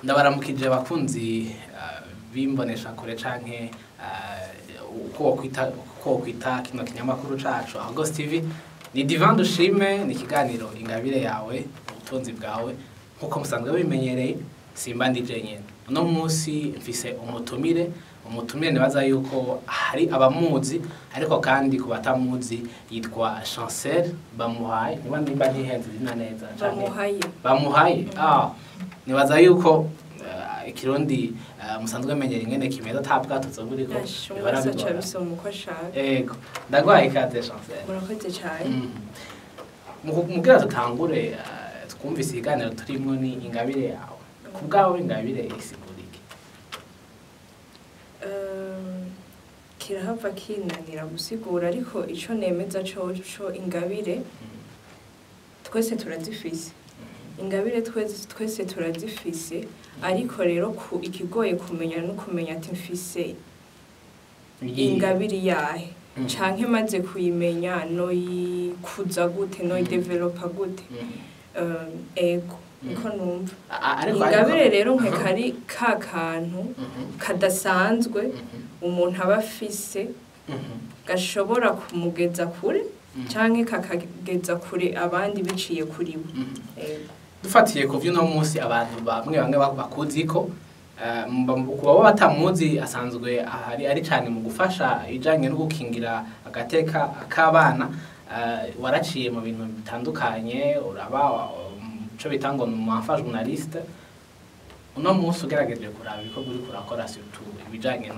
Ndabaramukije abakunzi bimbonesha kure canke uko wokwita kino kinyamakuru cacu Argos TV. Ni Divan Dushime, ni ikiganiro Ingabire Yawe Ubutunzi Bwawe. Nkuko musanzwe bimenyereye, simba ndi jenyene. Uno munsi mfise umutumire nibaza yuko hari abamuzi, ariko kandi ku batamuzi yitwa Chancel Bamuhaye, niba ntihenze izina neza Bamuhaye. Bamuhaye. Nibaza yuko ikirundi musanzwe menyera ingene kimeze, ata bwatuzo buriko. Bihora wese aca bigora. Bisoma uko ashaka. Ego, ndagwaye ikaze, Chancel. Murakoze cyane. Mugira dutangure, twumvise ikiganiro turimwo ni Ingabire Yawe. Ku bwawe, ingabire isigura iki? Kirahava kinanira gusigura, ariko ico nemeza coco, ingabire twese turazifise. Ingabire twese turazifise, ariko rero ku ikigoye kumenya no kumenya ati mfise ingabire yahe, canke maze kuyimenya noyikuza gute, noyidevelopa gute. Ego, niko numva. Ariko Ingabire rero nkeka ari ka kantu kadasanzwe umuntu aba afise, gashobora kumugeza kure canke kakageza kure abandi biciye kuri we. Ego. Dufatiye ku vy'uno munsi, abantu bamwe bamwe bakuzi ko ku baba batamuzi, asanzwe ahari ari cyane mu gufasha ibijanye no gukingira agateka k'abana. Waraciye mu bintu bitandukanye, uraba ico bita ngo ni umu journaliste. Uno munsi ugerageje kuraba ibikorwa uriko urakora, surtout ibijanye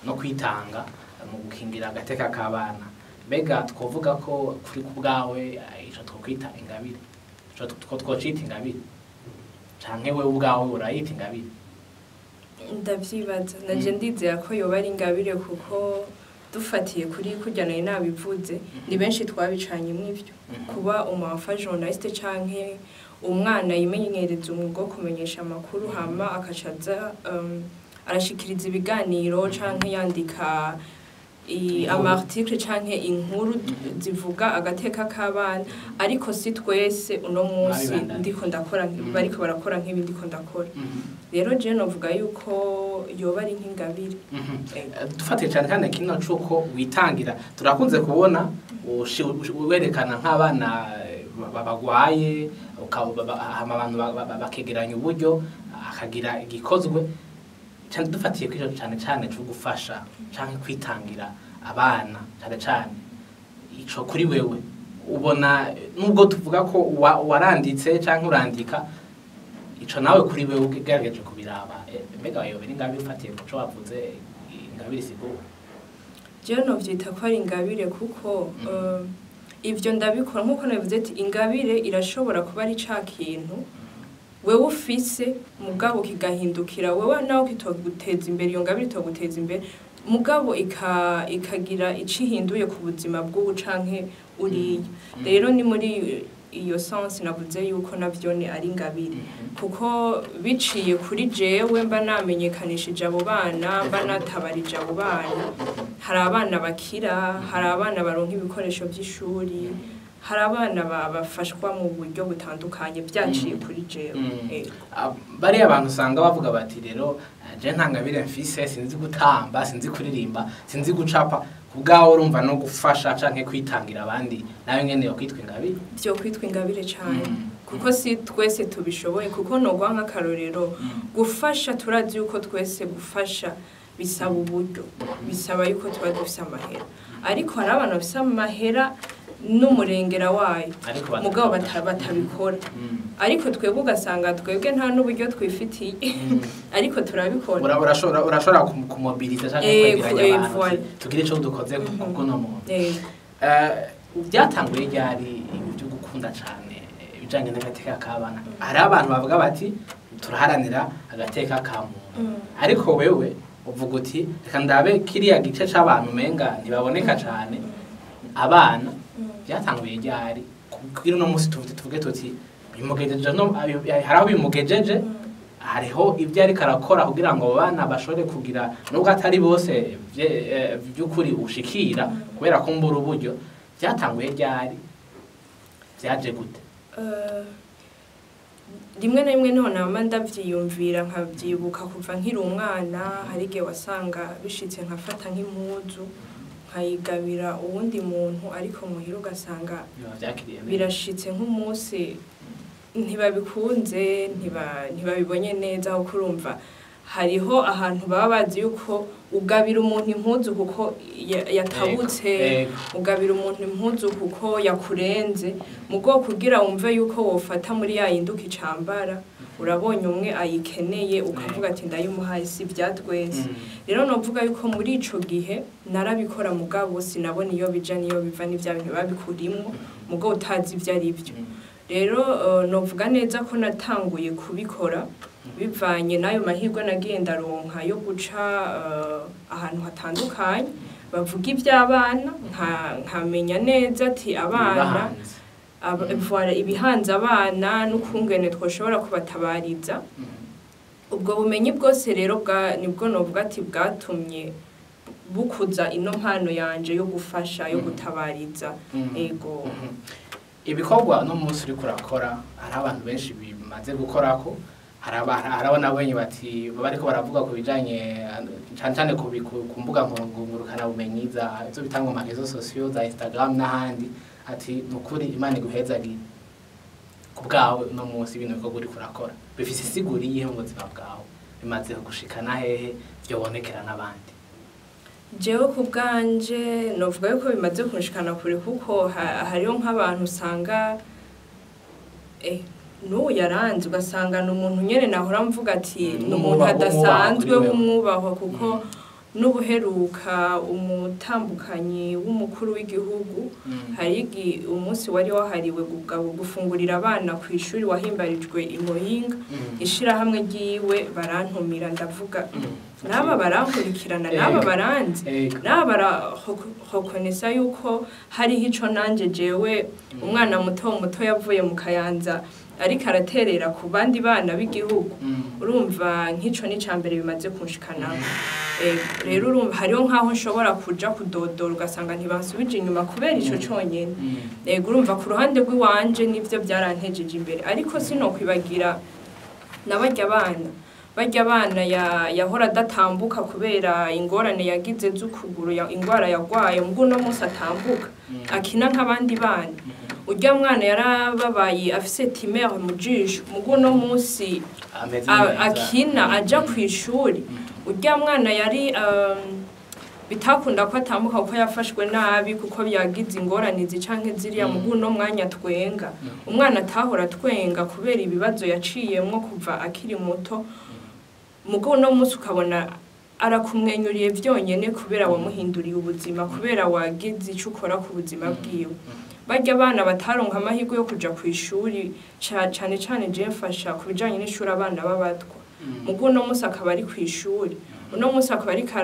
no kwitanga mu gukingira agateka k'abana, mbega twovuga ko kuri ku bwawe ico twokwita ingabire, ico twocita ingabire, canke wewe ubwawe urayita ingabire? Ndavyibaza naje, ndizera ko yoba ari ingabire, kuko dufatiye kuri kurya nari nabivuze, ni benshi twabicanyemwo ivyo kuba umu journaliste canke umwana yimenyereza umwuga wo kumenyesha amakuru, hama akaca aza arashikiriza ibiganiro canke yandika Inkuru. Ama article canke inkuru zivuga agateka k'abana, ariko si twese uno munsi Mwabibandanya. ndiko ndakora bariko barakora nk'ibi ndiko ndakora. Rero je novuga yuko yoba ari nk'ingabire. Ego. Dufatiye cyane cyane kino cuko witangira, turakunze kubona werekana nk'abana bagwaye, hama abantu bakegeranya uburyo akagira igikozwe cyane. Dufatiye kuri ico cyane cyane cyo gufasha canke kwitangira abana cyane cyane, ico kuri wewe ubona, nubwo tuvuga ko waranditse canke urandika, ico nawe kuri wewe ugerageje kubiraba, mbega yobera ingabire ufatiye ku co wavuze ingabire isigura? Jewe novyita ko ari ingabire, kuko ivyo ndabikora nkuko nabivuze ati ingabire irashobora kuba ari ca kintu wewe ufise, mugabo kigahindukira wewe nawe kitoguteza imbere. Iyo ngabire itoguteza imbere, mugabo ikagira ico ihinduye ku buzima bw'ubu canke uriya. Rero ni muri iyo sens navuze yuko navyo ni ari ingabire, kuko biciye kuri jewe mba namenyekanishije abo bana, mba natabarije abo bana. Hari abana bakira, hari abana baronka ibikoresho by'ishuri, hari abana bafashwa mu buryo butandukanye byaciye kuri jewe. Ego. Bariya abantu usanga bavuga bati rero je nta ngabire mfise, sinzi gutamba, sinzi kuririmba, sinzi gucapa, ku bwawe urumva no gufasha canke kwitangira abandi nawe nyene yo kwitwa ingabire? Byo kwitwa ingabire cyane, kuko si twese tubishoboye. Kuko nogwa nk'akarorero, gufasha turazi yuko twese gufasha bisaba uburyo, bisaba yuko tuba dufise amahera, ariko hari abantu bafise amahera n'umurengera wayo, ariko mugabo batabikora. Ariko twebwe ugasanga twebwe nta n'uburyo twifitiye, ariko turabikora. Urashobora kumobiliza canke kwegeranya abantu, tugire ico dukoze kuno muntu. Byatanguye ryari ibi byo gukunda cane ibijanye n'agateka k'abana? Hari abantu bavuga bati turaharanira agateka ka muntu, ariko wewe uvuga uti reka ndabe kiriya gice c'abantu umenga ntibaboneka cane, abana. Byatanguye ryari kugira uno munsi tuvuge tuti bimugejeje no hari aho bimugejeje, hariho ibyo ariko arakora kugira ngo abo bana bashobore kugira, nubwo atari bose by'ukuri ushikira kubera kumbura uburyo? Byatanguye ryari, byaje gute? Rimwe na rimwe niho nama ndavyiyumvira, nkabyibuka kuva nkiri umwana. Hari igihe wasanga bishitse nkafata nk'impuzu nkayigabira uwundi muntu, ariko muhira ugasanga Biba vyakiriye neza. Birashitse nk'umunsi ntibabikunze, ntibabibonye neza, kuko urumva hariho ahantu baba bazi yuko ugabira umuntu impuzu kuko yatabutse, ugabira umuntu impuzu kuko yakurenze. Mu bwoko kugira wumve yuko wofata muri ya yindi ukicambara, urabonye umwe ayikeneye, ukavuga ati ndayimuhaye, si ibya twese. Rero novuga yuko muri ico gihe narabikora, mugabo sinabona iyo bija niyo biva, n'ivya bintu babikurimwo, mugabo utazi ivyo ari byo. Rero novuga neza ko natanguye kubikora bivanye n'ayo mahirwe nagiye ndaronka yo guca ahantu hatandukanye bavuga iby'abana, nkamenya neza ati abana Ibibahanze. Voilà, ibihanze abana n'ukungene twoshobora kubatabariza. Ubwo bumenyi bwose rero nibwo novuga ati bwatumye bukuza ino mpano yanje yo gufasha, yo gutabariza. Ego. Ibikorwa no munsi uriko urakora, hari abantu benshi bimaze gukorako, hari abo nabonye bati bariko baravuga ku bijanye cane cane ku mbuga ngurukanabumenyi za izo bita ngo réseaux sociaux za Instagram n'ahandi, ati nukuri Imana iguhezagire. Ku bwawe, uno munsi ibintu bikorwa uriko urakora bifise isiguro iyihe mu buzima bwawe? Bimaze gushikana hehe vyobonekera n'abandi? Jewe ku bwanje novuga yuko bimaze kunshikana kure, kuko hariho nk'abantu usanga n'ubu yaranze, ugasanga ni umuntu nyene nahora mvuga ati ni umuntu adasanzwe, w'umwubahwa kuri wewe. W'umwubahwa, kuko n'ubuheruka umutambukanyi w'umukuru w'igihugu, hari umunsi wari wahariwe gufungurira abana ku ishuri wahimbarijwe i Muyinga, ishirahamwe ryiwe barantumira. Ndavuga, n'aba barankurikirana, n'aba baranzi, n'aba barahokonesa yuko hariho ico nanje jewe umwana muto muto yavuye mu Kayanza ariko araterera ku bandi bana b'igihugu. Urumva nk'ico ni mbere bimaze kunshikanaho. Rero urumva hariho nk'aho nshobora kuja kudodora ugasanga ntibansubije inyuma kubera ico conyene. Ego, urumva ku ruhande rw'iwanje nivyo byarantejeje imbere, ariko sinokwibagira na barya bana yahora adatambuka kubera ingorane yagize z'ukuguru, ingwara yagwaye, mbwo uno munsi atambuka, akina nk'abandi bana. Urya mwana yarababaye afise tumeur mu jisho, mugwo uno munsi ameze neza. Akina, aja ku ishuri. Urya mwana yari bitakunda ko atambuka kuko yafashwe nabi, kuko yagize ingorane izi canke ziriya, mugu uno mwanya twenga. Umwana atahora twenga kubera ibibazo yaciyemwo kuva akiri muto, mugu uno munsi ukabona arakumwenyuriye vyonyene kubera wamuhinduriye ubuzima, kubera wagize ico ukora ku buzima bwiwe. Barya abana bataronka amahirwe yo kuja ku ishuri, cane cane je mfasha ku bijanye n'ishuri abana b'abatwa, mugu uno munsi akaba ari ku ishuri, uno munsi akaba ariko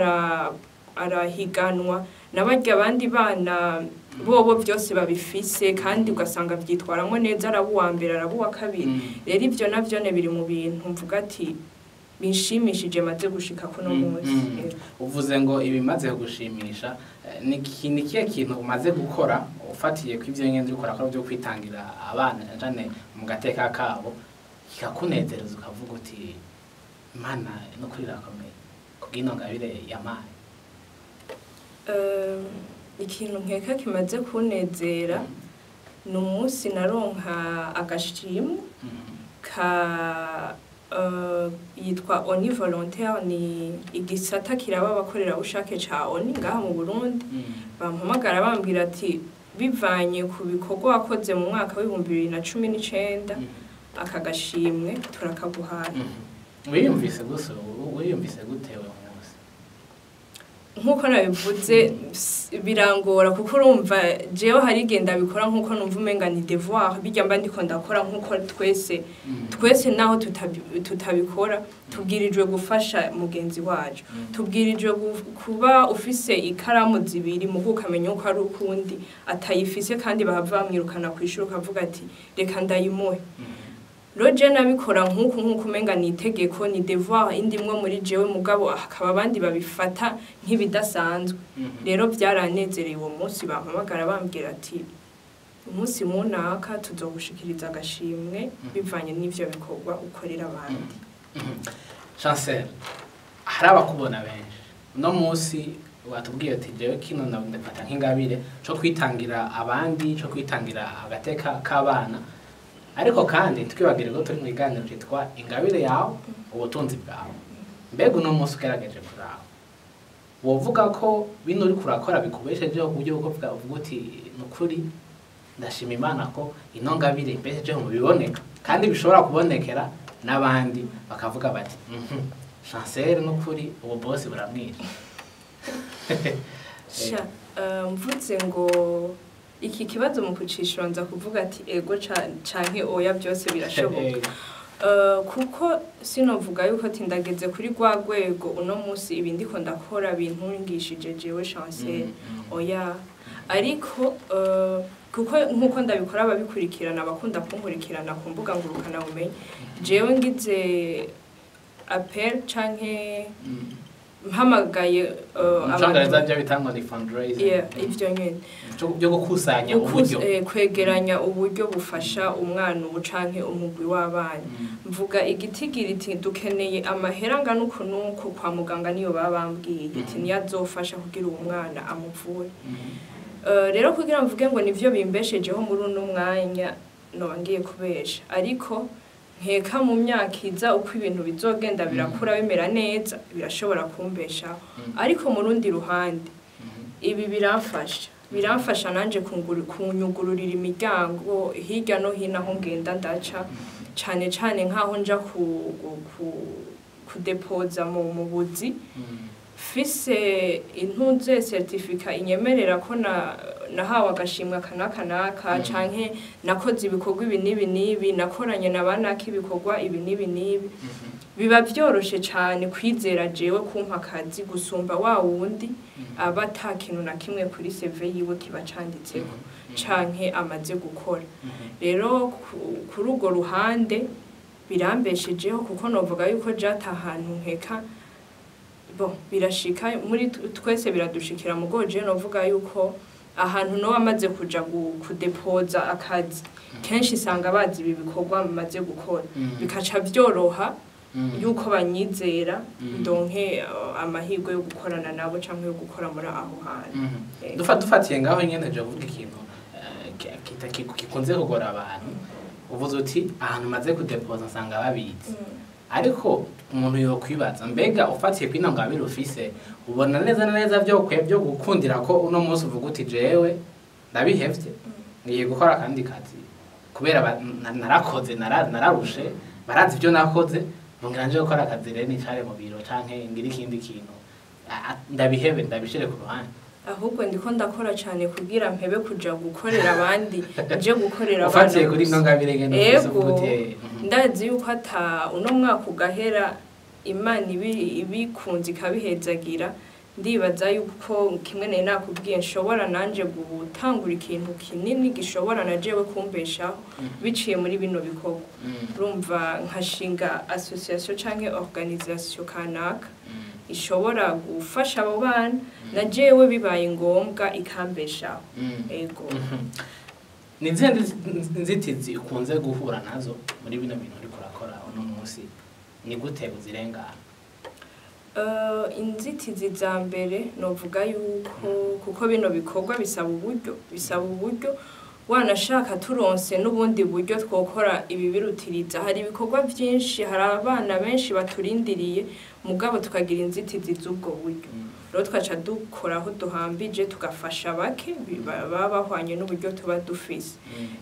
arahiganwa na barya abandi bana bobo byose babifise, kandi ugasanga vyitwaramwo neza, araba uwa mbere, araba uwa kabiri. Rero ivyo navyo ne biri mu bintu mvuga ati binshimishije maze gushika kuno munsi. Yego. Uvuze ngo ibimaze gushimisha, ni kihe kintu umaze gukora ufatiye ku ivyo nyene uriko urakora byo kwitangira abana cane cane mu gateka kabo, kikakunezereza ukavuga uti Imana no kuri irakomeye kubw'ino ngabire yampaye? Ikintu nkeka kimaze kunezera ni umunsi naronka agashimwe ka yitwa ONU Volontaire, ni igisata kiraba abakorerabushake ca ONU ngaha mu Burundi. Bampamagara bambwira ati bivanye ku bikorwa wakoze mu mwaka w'2019, aka gashimwe turakaguhaye. Wiyumvise gusa, wiyumvise gute uwo munsi? Nk'uko nabivuze, birangora, kuko urumva jewe hari igihe ndabikora nk'uko numva umenga ni devoir, bijya mba ndiko ndakora nk'uko twese twese naho tutabikora tubwirijwe gufasha mugenzi wacu, tubwirijwe kuba ufise ikaramu zibiri mugu ukamenya uko ari ukundi atayifise kandi bahava bamwirukana ku ishuri, ukavuga ati reka ndayimuhe. Rero je nabikora nk'uku nk'uko umenga ni itegeko, ni devoir indimwo muri jewe, mugabo hakaba abandi babifata nk'ibidasanzwe. Rero byaranezereye uwo munsi bampamagara bambwira ati Umunsi munaka tuzogushikiriza agashimwe bivanye n'ivyo bikorwa ukorera abandi. Chancel, hari abakubona benshi uno munsi watubwiye ati jewe kino ndafata nk'ingabire co kwitangira abandi, co kwitangira agateka k'abana, ariko kandi twibagire ko turi mu kiganiro citwa ingabire yawe ubutunzi bwawe. Mbega uno munsi ugerageje kuraba, wovuga ko bino uriko urakora bikubeshejeho ku buryo bwo kuvuga uvuga uti nukuri ndashima Imana ko ino ngabire imbeshejeho mu biboneka kandi bishobora kubonekera n'abandi bakavuga bati Chancel nukuri ubu boss buramwishe? Sha, mvuze ngo iki kibazo mu kucishura nza kuvuga ati ego canke oya, byose birashoboka. Kuko sinovuga yuko ati ndageze kuri rwa rwego uno munsi ibi ndiko ndakora bintungishije jewe Chancel, oya. Ariko kuko nkuko ndabikora ababikurikirana abakunda kunkurikirana ku mbuga ngurukana bumenyi, jewe ngize appel canke mpamagaye Mu Congereza byo bitangwa ni fundraising. Yeah, ivyo nyene. Byo gukusanya uburyo. Kwegeranya uburyo bufasha umwana ubu canke umugwi w'abana, mvuga igitigiri iti dukeneye amahera angana uku n'uku kwa muganga, niyo baba bambwiye iti niyo azofasha kugira uwo mwana amuvure. Rero kugira mvuge ngo nivyo bimbeshejeho muri uno mwanya, noba ngiye kubesha, ariko nkeka mu myaka iza uko ibintu bizogenda birakura bimera neza, birashobora kumbeshaho. Ariko mu rundi ruhande ibi biramfasha nanje kunyugururira imiryango hirya no hino aho ngenda ndaca, cane cane nk'aho nja kudepoza mu buzi, fise intuze certificat inyemerera ko nahawe agashimwe aka n'aka n'aka, canke nakoze ibikorwa ibi n'ibi n'ibi, nakoranye na banaka ibikorwa ibi n'ibi n'ibi, biba vyoroshe cane kwizera jewe kumpa akazi gusumba wa wundi aba ata kintu na kimwe kuri CV yiwe kiba canditseko canke amaze gukora. Rero kuri urwo ruhande birambeshejeho, kuko novuga yuko jata ahantu nkeka bon birashika muri twese biradushikira, mugo je novuga yuko ahantu no amaze kuja kudepoza akazi, kenshi isanga bazi ibi bikorwa maze gukora, bikaca vyoroha yuko banyizera ndonke amahirwe yo gukorana nabo canke yo gukora muri aho hantu. Dufatiye ngaho nyene, je kuvuga ikintu gikunze kugora abantu. Uvuze uti ahantu maze kudepoza nsanga babizi, ariko umuntu yokwibaza mbega ufatiye kwino ngabire ufise, ubona neza na neza vyo kwe byo gukundira ko uno munsi uvuga uti jewe ndabihevye ngiye gukora akandi kazi kubera narakoze nararushe, barazi ibyo nakoze, ngira nje gukora akazi rero nicare mu biro canke ngira ikindi kintu, ndabihebe ndabishire ku ruhande? Ahubwo ndiko ndakora cyane kugira mpebe kuja gukorera abandi, nje gukorera Ufatiye abana kuri gusa. ino ngabire ngene ufise, Ego. uvuga uti. Ndazi yuko ata uno mwaka ugahera Imana ibikunze ikabihezagira, ndibaza yuko kimwe nari nakubwiye nshobora nanje gutangura ikintu kinini gishobora na jewe kumbeshaho biciye muri bino bikorwa. Urumva nkashinga association canke organisation kanaka ishobora gufasha abo bana, na jewe bibaye ngombwa ikambeshaho. Ego. Ni izihe nzitizi ukunze guhura nazo muri bino bintu uriko urakora uno munsi? Ni gute uzirengana? Inzitizi za mbere novuga yuko kuko bino bikorwa bisaba uburyo, bisaba uburyo, wanashaka turonse n'ubundi buryo twokora ibi birutiriza. Hari ibikorwa byinshi, hari abana benshi baturindiriye, mugabo tukagira inzitizi z'ubwo buryo. Rero twaca dukora aho duhambije, tugafasha bake baba bahwanye n'uburyo tuba dufise.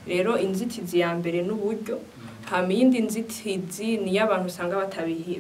Rero inzitizi ya mbere n'uburyo. Hama iyindi nzitizi niyo abantu usanga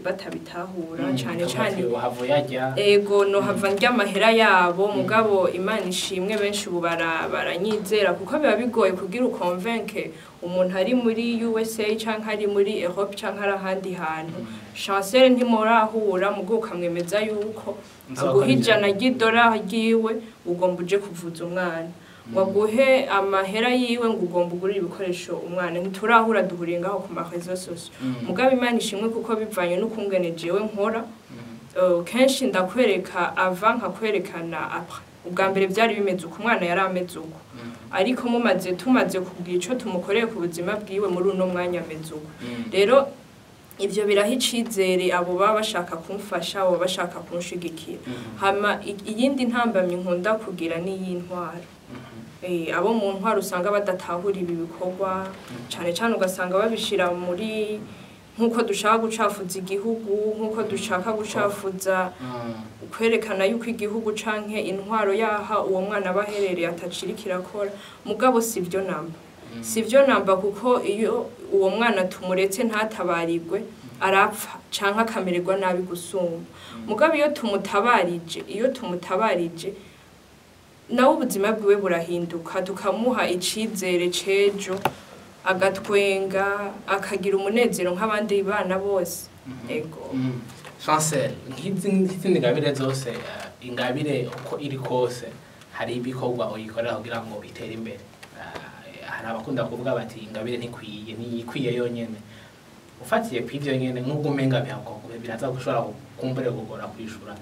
batabitahura cane cane. Wahavuye ajya. Ego, nohava ndya amahera yabo. Mugabo Imana ishimwe, benshi ubu baranyizera, kuko biba bigoye kugira ukonvenke umuntu ari muri USA canke ari muri Europe canke ari ahandi hantu, Chancel ntimurahura, mugo ukamwemeza yuko Nzokora aguha ivyo. 100 ry'idolari ryiwe ugomba uje kuvuza umwana, ngo aguhe amahera yiwe ngo ugomba ugurire ibikoresho umwana, ntiturahura, duhuriye ngaho ku ma réseaux sociaux. Mugabo Imana ishimwe, kuko bivanye n'ukungene jewe nkora, kenshi ndakwereka ava nkakwerekana après. Ubwa mbere byari bimeze uko, umwana yari ameze uko. Ariko mumaze tumaze kugira ico tumukoreye ku buzima bwiwe, muri uno mwanya ameze uko. Rero ivyo biraha icizere abo baba bashaka kumfasha, abo bashaka kunshigikira. Hama iyindi ntambamyi nkunda kugira ni iy'intwaro. Abo mu ntwaro usanga badatahura ibi bikorwa cane cane, ugasanga babishira muri nk'uko dushaka gucafuza igihugu, nk'uko dushaka gucafuza, kwerekana yuko igihugu canke intwaro yaha uwo mwana aba aherereye atacirika irakora. Mugabo sivyo namba, sivyo namba, kuko iyo uwo mwana tumuretse ntatabarirwe, arapfa canke akamererwa nabi gusumba. Mugabo iyo tumutabarije, nawe ubuzima bwiwe burahinduka, tukamuha icizere c'ejo, agatwenga, akagira umunezero nk'abandi bana bose. Ego. Chancel, nk'izindi ngabire zose, ingabire uko iri kose hari ibikorwa uyikorera kugira ngo itere imbere. Hari abakunda kuvuga bati ingabire ntikwiye, ntiyikwiye yonyene. Ufatiye ku ivyo nyene, nk'ubwo umenga biraza gushobora kumbure kugora kwishura,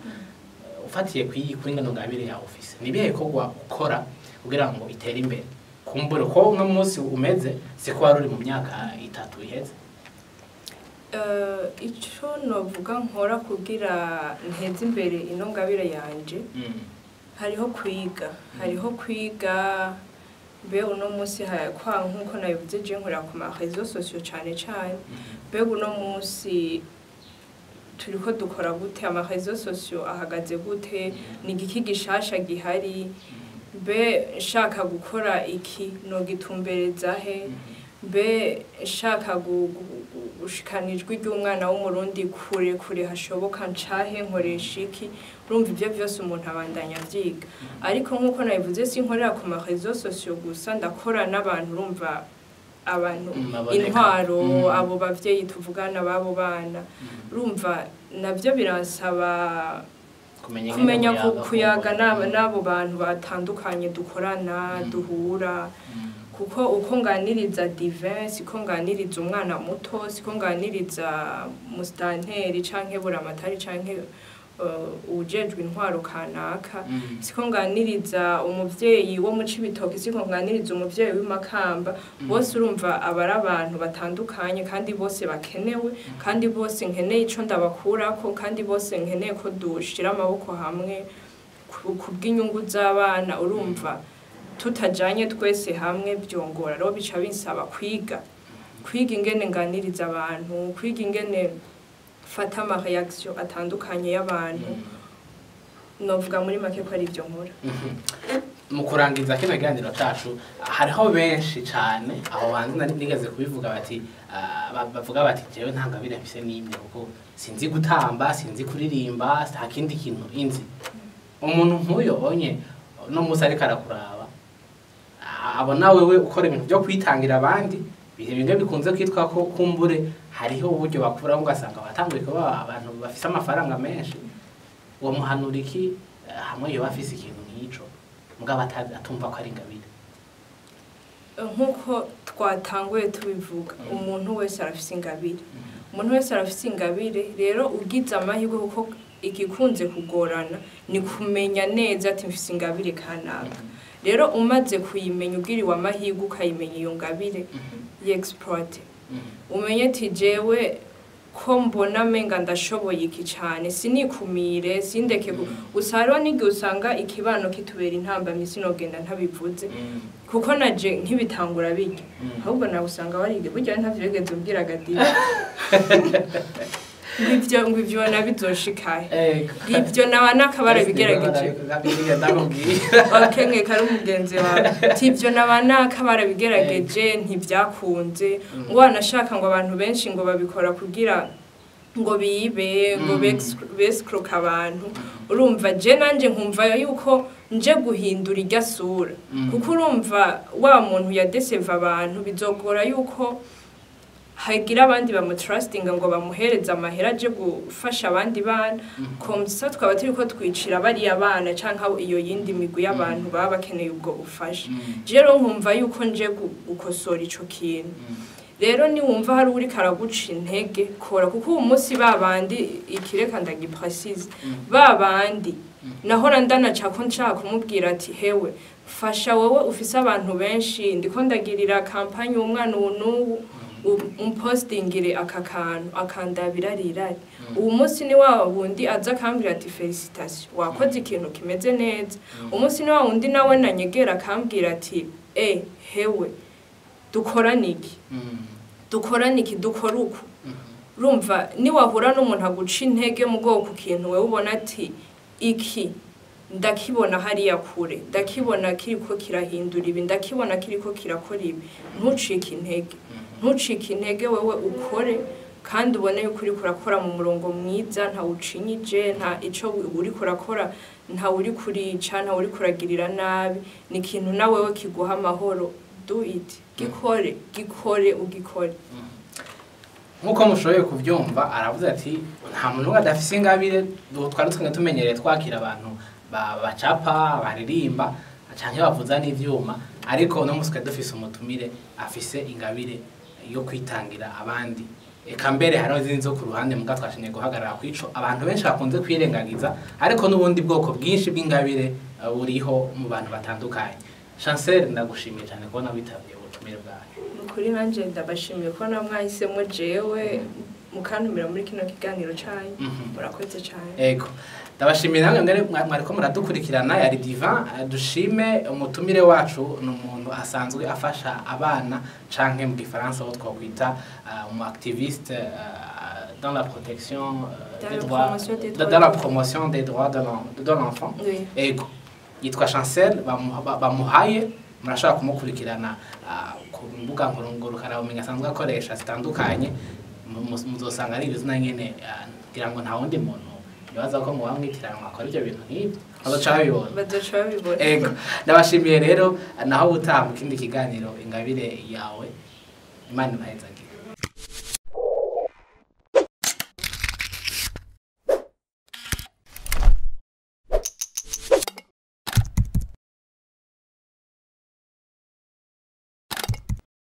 ufatiye kuri ngano ngabire yawe ufise, ni ibihe bikorwa ukora kugira ngo itere imbere? Kumbure ko uno munsi umeze siko wari uri mu myaka 3 iheze. Ico novuga nkora kugira nteze imbere ino ngabire yanje, hariho kwiga mbe uno munsi kwa nkuko nabivuze, je nkorera ku ma réseaux sociaux cane cane. Mbega uno munsi turiko dukora gute? Ama réseaux sociaux ahagaze gute? Ni igiki gishasha gihari? Mbe nshaka gukora iki, nogitumbereza he? Mbe nshaka gushikana ijwi ry'umwana w'Umurundi kure kure hashoboka, ncahe, nkoresha iki? Urumva, ivyo vyose umuntu abandanya avyiga. Ariko nk'uko nabivuze, sinkorera ku ma réseaux sociaux gusa, ndakora n'abantu, urumva, abantu Baboneka. intwaro, abo bavyeyi tuvugana b'abo bana. Urumva, navyo biransaba kumenya ingene kumenya muyaga, kuyaga kumva. n'abo bantu batandukanye dukorana, duhura, kuko uko nganiriza Divin siko nganiriza umwana muto, siko nganiriza musitanteri canke buramatari canke uwujejwe intwaro kanaka, siko nganiriza umuvyeyi wo mu Cibitoke, siko nganiriza umuvyeyi w'imakamba. Bose urumva aba ari abantu batandukanye, kandi bose bakenewe, kandi bose nkeneye ico ndabakurako, kandi bose nkeneye ko dushira amaboko hamwe ku bw'inyungu z'abana. Urumva, tutajanye twese hamwe byongora. Rero bica binsaba kwiga ingene nganiriza abantu, kwiga ingene fata ama réaction atandukanye y'abantu. Novuga muri make ko ari ibyo nkora. Mu kurangiza kino kiganiro cacu, hariho benshi cane aho banze nari nigeze kubivuga bati bavuga bati jewe nta ngabire mfise n'imwe, kuko sinzi gutamba, sinzi kuririmba, nta kindi kintu inzi. Umuntu nk'uyo onye no musi ariko arakuraba, abona wewe ukora ibintu byo kwitangira abandi, bihe bimwe bikunze kwitwa ko kumbure hariho uburyo bakuraho, ugasanga batanguye kuba abantu bafise amafaranga menshi, uwo muhanura iki, hamwe yoba afise ikintu nk'ico mugabo atumva ko ari ingabire? Nk'uko twatanguye tubivuga, umuntu wese arafise ingabire, umuntu wese arafise ingabire. Rero ugize amahirwe, kuko igikunze kugorana ni kumenya neza ati mfise ingabire kanaka. Rero umaze kuyimenya, ugiriwe amahirwe ukayimenya iyo ngabire, y'exploite, umenye ati jewe ko mbona menga ndashoboye iki cane, sinikumire, sindeke gusa. Hariho n'igihe usanga ikibano kitubera intambamyi, sinogenda ntabivuze, kuko naje nkibitangura birya, ahubwo nawe usanga warige burya ntavyo wigeze umbwiraga diri ngo ivyo nabizoshikahe, ivyo naba nakabara bigerageje. Ndakubwira. Okenge kari umugenzi wawe ati ivyo naba nakabara bigerageje ntibyakunze, ngo wanashaka ngo abantu benshi ngo babikora kugira ngo bibe ngo bescroka abantu. Urumva, je nanje nkumva yuko nje guhindura irya sura, kuko urumva wa muntu yadeseva abantu, bizogora yuko hagira abandi bamutrustinga ngo bamuhereze amahera aje gufasha abandi bana. Comme ça twaba turiko twicira bariya bana canke iyo yindi migwi y'abantu baba bakeneye ubwo bufasha. Je rero nkumva yuko nje gukosora ico kintu. Rero niwumva hari uri karaguca intege, kora, kuko uwo munsi babandi, ikireka ndagiprécise, babandi nahora ndanaca ko nshaka kumubwira ati: "Hewe, fasha wowe ufise abantu benshi, ndiko ndagirira campagne umwana ubu n'ubu, umpostingire aka kantu." Akandabira rirari. Uwo munsi ni wa wundi aza akambwira ati: "Félicitations, wakoze ikintu kimeze neza." Umunsi ni wa wundi nawe nanyegera akambwira ati: "E hewe, dukorane iki, dukorane iki, dukore uku." Urumva, niwahura n'umuntu aguca intege mu bwoko ku kintu wewe ubona ati: "Iki ndakibona hariya kure, ndakibona kiriko kirahindura ibi, ndakibona kiriko kirakora ibi," ntucike intege, ntucike intege. Wewe ukore kandi ubone yuko uriko urakora mu murongo mwiza, ntawucinyije, nta ico uriko urakora, nta uri kurica, nta uri kuragirira nabi. Ni ikintu na wewe kiguha amahoro. Do it, gikore, gikore, ugikore. Nk'uko mushoboye kubyumva, aravuze ati nta muntu n'umwe adafise ingabire. Twari dusanzwe tumenyereye twakira abantu bacapa, baririmba canke bavuza n'ivyuma, ariko uno munsi twari dufise umutumire afise ingabire yo kwitangira abandi. Eka mbere hariho izindi zo ku ruhande, muga twashimye guhagarara kw'ico abantu benshi bakunze kwirengagiza, ariko n'ubundi bwoko bwinshi bw'ingabire buriho mu bantu batandukanye. Chancel, ndagushimiye cyane kubona witabiriye ubutumire bwacu. Nukuri nanje ndabashimiye ko na mwahisemo jewe mukantumira muri kino kiganiro canyu. Murakoze cane. Ego, ndabashimiye namwe mwari mwariko muradukurikirana. Yari Divan. Dushime umutumire wacu, ni umuntu asanzwe afasha abana, canke mu gifaransa aho twakwita umu activiste dans la protection Dans des la droits promotion des dans droits la promotion des droits de l'enfant. Oui. Ego, yitwa Chancel Bamuhaye. Murashobora kumukurikirana ku mbuga ngurukanabumenyi asanzwe akoresha zitandukanye. Muzosanga ari izina nyene. Ngira ngo nta wundi muntu nibaza ko muba mwitiranwa akora ibyo bintu nk'ibyo, bazoca babibona. Bazoca babibona. Ego, ndabashimiye rero. Naho ubutaha mu kindi kiganiro Ingabire Yawe. Imana ibahezagire.